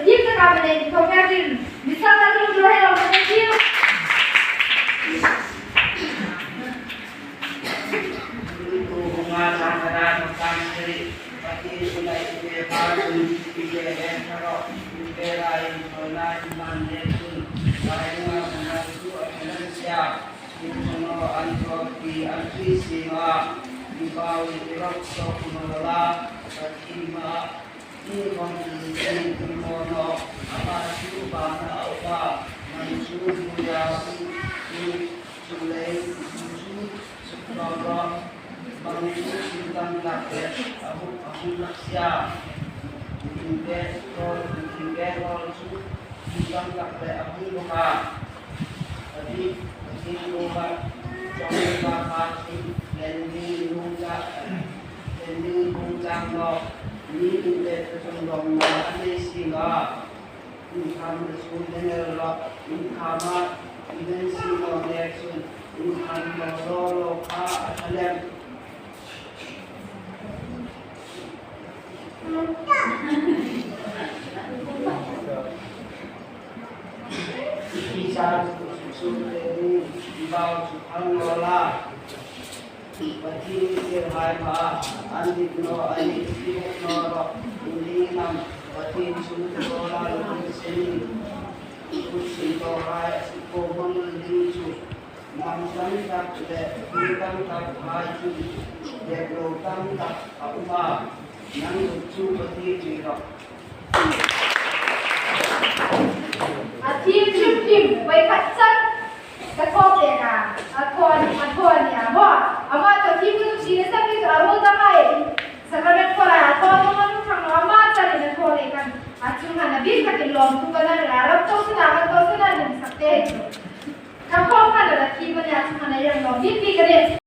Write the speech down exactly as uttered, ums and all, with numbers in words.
Kim ta ka mane di ko ka din. Misal na tu tu hai lo mane kim. An ṭhuoi an ṭhuoi si ma, mi bau i rok sok naw la, Pathien hmaa, i hmang i seng i hmang naw, ama chu vana a um a, nang chu hnuoia um, chu lei, chu chu, chu naw ro, bang chu thil dang tak le, a hung, a hung lak sia. Thil dang tak le, a hung lak a. Adi, adi, luma, chong luma, pa, si, len di, lung, cha, len di, lung, chang, lo, ni, in, te, te, chong, long, ma, a, nei, si, lo. In, kham, le, su, le, ne, lo, in, kham, a, in, len, si, lo, ne, su, in, kham, lo, lo, lo, pa, a, cha, lem. Hnam tam tak le, hnam tam tak hai chu, bek lo tam tak a um a, nang chu Pathien chu ro. A thiem thiem thiem, voi khat char. Ka thaw pek a, a thaw ni, a thaw ni a, maw. Ama chu thiem ka chu si le sa mi chu a ro ta mai. Sacrament thaw lai, a thaw ni ma nu thang lo, ama char in a thaw le kan. A chung han a bik takin lawmthu ka nei a, ram to sina, ram to sina, nim sak te. Ka khom khan a thiem ka nia, chung han a yang lo, bik bik ka nia.